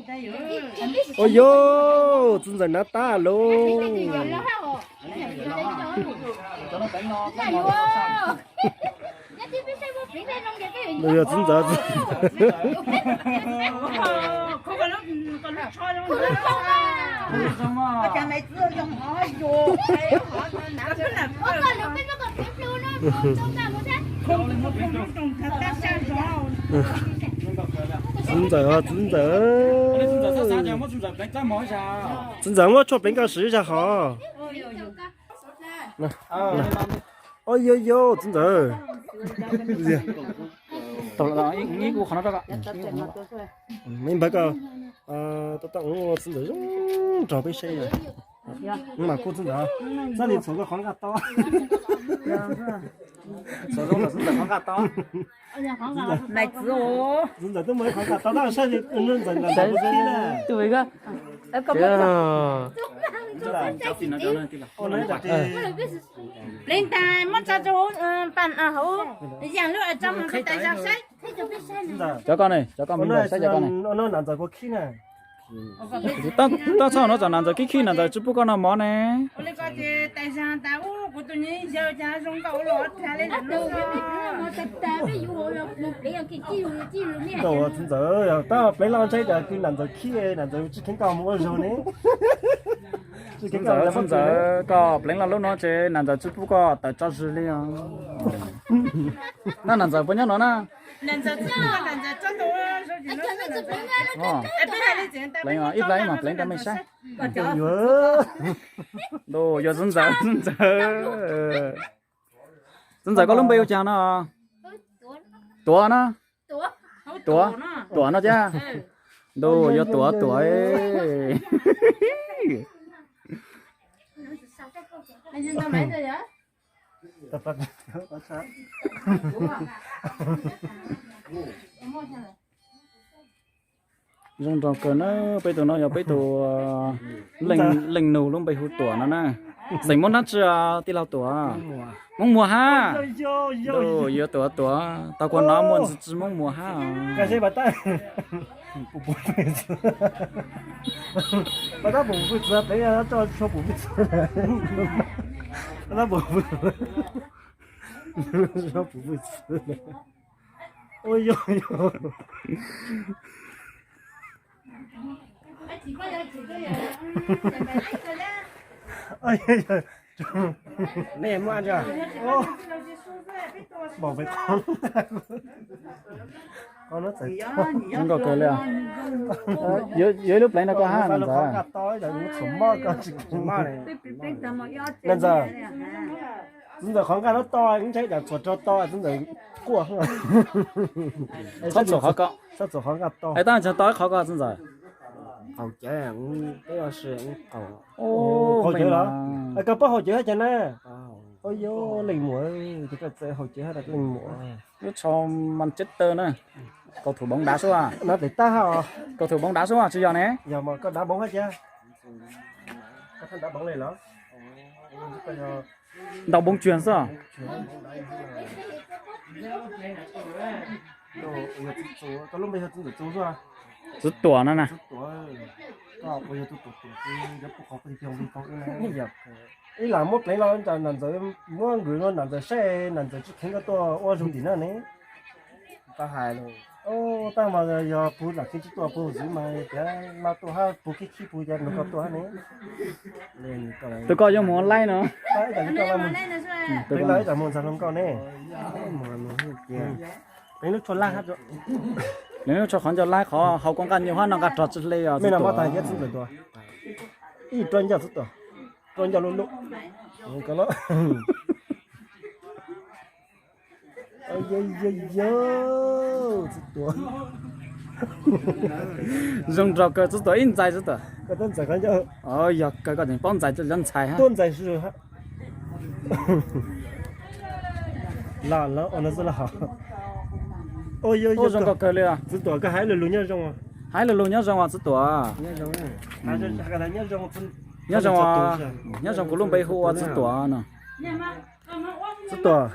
Ua yog txiv ntxawm hnav tab lauj. Yog txiv ntxawm. Txiv ntxawm os, txiv ntxawm. Txiv ntxawm muab tshuaj pleev koj siv zog hov. Ua yog yog txiv ntxawm. Ib npawg koj, txiv ntxawm zoo nraug peb saib. Mas kuj txiv ntxawm, txhob li txhuam koj qhov nqaj to. Txhuam zoo txiv ntxawm qhov nqaj to. Txiv ntxawm twb muaj ib qhov nqaj to tab saib ntxawm nqaj to. Pleev tas muab tso rau hauv, yam lub tso mus peb tais zog saib. Cov koj ne, cov koj me ntxawm saib cov koj ne. Toj txhob no tsam nam ntxawm khib khib, nam ntxawm tsis pub koj noj mov ne. Txiv ntxawm, tab pleev los ntshai cas kwv nam ntxawm khib, nam ntxawm tsis kheev koj mus ua zog ne. Txiv ntxawm, txiv ntxawm, koj pleev los lub no ces nam ntxawm tsis pub koj tawm tso zis li os. Tab nam ntxawm puas nyob no na? Pleev ib plag ib mam pleev rau mej saib. Ntuj, yog txiv ntxawm, txiv ntxawm. Txiv ntxawm koj lub npe hu cas no? Tuav na. Tuav, Tuav no thiab. Ntuj, yog Tuav, Tuav. Zoo nraug kawg na, peb tus no yog peb tus leej nus lub npe hu Tuam no na. Xeem Hmoob dab tsi tij laug Tuam? Hmoob Muas hab. Yuav Tuam Tuam, tau kua no muaj ntsis tsis Hmoob Muas hab. Nkauj kawg li. Yuav ib lub pleev rau koj hab, ntxawm. Ntxawm, txiv ntxawm qhov nqaj no to, ntshai tsam txhuam rau to, txiv ntxawm quaj. Txhob txhuam qhov ko. Txhob txhuam qhov nqaj to. Es tab sis to ib qhov ko txiv ntxawm. Qaum cawv, peb ua si qaum. Qaum cawv los? Koj paub haus cawv hab cas na? Ua yog leej muam, koj txawm haus cawv hab leej muam. Lub tsho Manchester na. Cầu thủ bóng đá sub. Nó tes tab hab os. Cầu thủ bóng đá sub tsis yog ne? Yog mas koj đá bóng hab cas? Koj đá bóng li los? Ntau bóng chuyền xwb. Koj lub npe yog txiv ntxawm Txus xwb. Txiv Tuam no na. Ib lam muab pleev los nam ntxawm, muab nkws los nam ntxawm saib, nam ntxawm tsis kheev koj tuaj ua zoo tim no ne. Tab mas yog puag lam kheev tsis tuaj puag ntxiv mas tias los tuaj hab puag khib khib puag cas nrog koj tuaj hab ne. Tus koj yuav mus laib no. Pleev los ib tsam mus ntxag hluas nkauj ne. Pleev lub tsho laib hab. Pleev lub tsho qhov ncauj laib qhov haus koj nqaj nyuj hab no nqaj rog tsis hle os. Mej no txiv ntxawm Tuam. Ib roj ncauj txiv Tuam. Roj ncauj lub lub. Txiv Tuam. Zoo nraug kawg txiv Tuam, ib ntxais txiv Tuam. Yog kawg koj tseem paub ntxais, cov ntxhais hab. Tuaj ntxais. Zoo nraug kawg li. Txiv Tuam, koj hais lus lug nyob zoo. Hais lus lug nyob zoo os txiv Tuam. Nyob zoo, nyob zoo kuv lub npe hu ua txiv Tuam no. Txiv Tuam,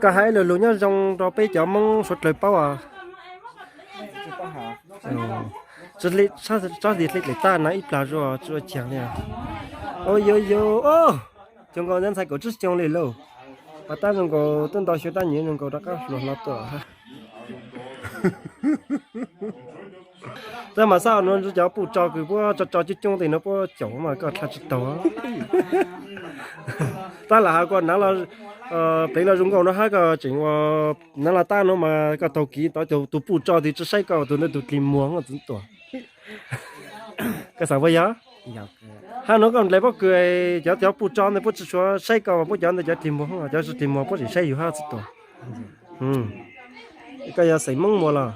koj hais lus lug nyob zoo rau peb cov Hmoob suav dlawg paub os. Tsob hli dlej dlej tag na ib plag zuj tsis ua ciav li. Au yau yau, cov nkaus ntxhais kaum tsib xyoo li lauj. Pas tab zoo nkaus twb nto xyoo tab nyiam zoo nkaus rov qab hluas hlo tuaj. Tab mas xab no cov puj tso kws puab tso tso coob coob tes no puab caum mas koj dlha tsis taug. Tab lam has koj hnav los pleev los zoo nkauj no hab koj tseem ua hnav los tab no mas koj taug kev tod tus puj tso tes tsi saib koj tus ntawd tus dlig muag txiv tuam. Koj xav puas yog? Hab no koj nplais pob kws cov cov puj tso ntawd puab tsi suav saib koj mas puab cov ntawd cov dlig muag, cov tsi dlig muag puab tseem saib yus hab txiv tuam. Koj yog xeem Moob Muas los?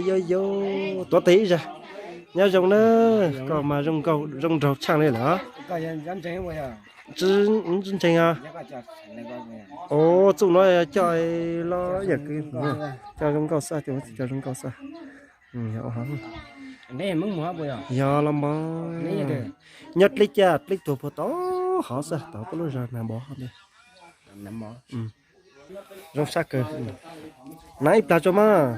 Yog yog, tuav tes ib zag. Nyob zoo na, koj mas zoo nraug tshaaj li lawm. Tsi ntseeg os. Txuj no coj los yam kws coj zoo nkauj xwb, coj zoo nkauj xwb. Yog los mas nyob dleb caj dleb tuag puag tod hov xwb, tod puab lub zog nag npov hov ntej. Zoo sab kawg. Hnav ib plag tso mas.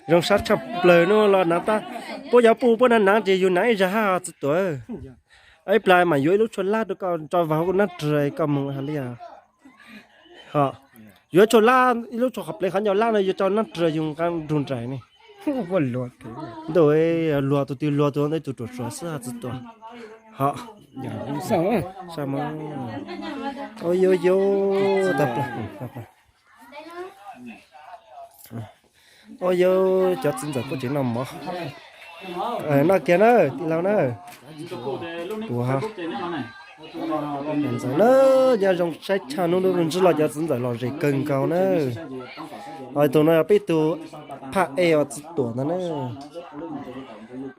Zoo sab tshaj plaws no los hnav tab, puab cov puj puab hnav hnav ces yus hnav ib zag hab txiv tuam. Ib plag mas yuav ib lub tshuaj lab rau koj tso vag hauv koj nab rwg koj moog has li. Yuav tshuaj lab ib lub tshuaj qhov pleev qhov ncauj lab no yuav tso nab rwg yus nqa nrug nraim ne. Ntuj, luag tus twg luag tus ntawd tus ruam suav xwb txiv tuam. Hov, au yau yau, tag plag. Au yau, cov txiv ntxawm puab tseem noj mov. Noj kiag na tij laug na. Tus ntxawm na, nyob zoo saib tshaj hnub ntsib los cov txiv ntxawm lom zem kawg nkaus na. Tus no yog peb tug phaj ej os txiv tuam ntag na.